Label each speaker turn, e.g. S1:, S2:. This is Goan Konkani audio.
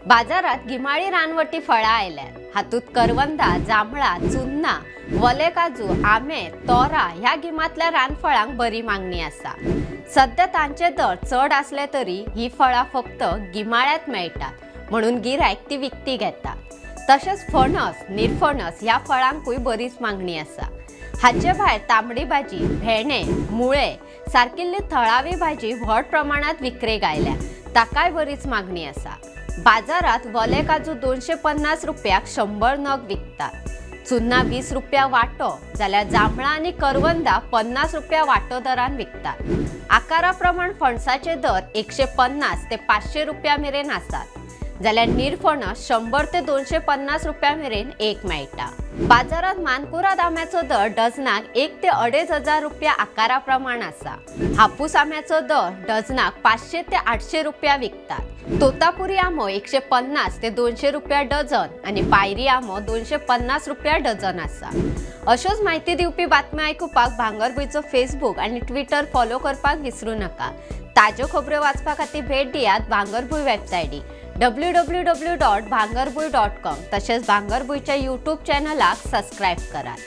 S1: बाजारात गिमाळी रानवटी फळां आयल्यात. हातूंत करवंदा, जांभळां, चुन्नां, वले काजू, आंबे, तोरां ह्या गिमांतल्या रानफळांक बरी मागणी आसा. सद्या तांचे दर चड आसले तरी ही फळां फक्त गिमाळ्यांत मेळटात म्हणून गिरायक ती विकती घेतात. तशेंच फणस, निरफणस ह्या फळांकूय बरीच मागणी आसा. हाचे भायर तांबडी भाजी, भेंडे, मुळे सारकिल्ली थळावी भाजी व्हड प्रमाणांत विक्रेक आयल्या, ताकाय बरीच मागणी आसा. बाजारात वले काजू 250 रुपयाक 100 नग विकतात. चुन्नां 20 रुपया वांटो, जाल्यार जांभळां आनी करवंदां 50 रुपया वांटो दरान विकतात. आकारा प्रमाण फणसाचे दर 150 ते 500 रुपया मेरेन आसात, जाल्यार निरफणस 100 ते 250 रुपया मेरेन एक मेळटा. बाजारात मानकुराद आंब्याचो दर डझनाक 1 ते 2500 रुपया आकारा प्रमाण आसा. हापूस आंब्याचो दर डझनाक 500 ते 800 रुपया विकतात. तोतापुरी आंबो 150 ते 200 रुपया डझन आनी पायरी आंबो 250 रुपया डझन आसा. अश्योच म्हायती दिवपी बातम्यो आयकुपाक भांगरभूंयचो फेसबूक आनी ट्विटर फॉलो करपाक विसरू नाका. ताज्यो खबऱ्यो वाचपा खातीर भेट दियात भांगरभूंय वेबसायटी www.bhangarbhuin.com. तशेंच भांगरभूंयच्या यूट्यूब चॅनलाक सबस्क्रायब करात.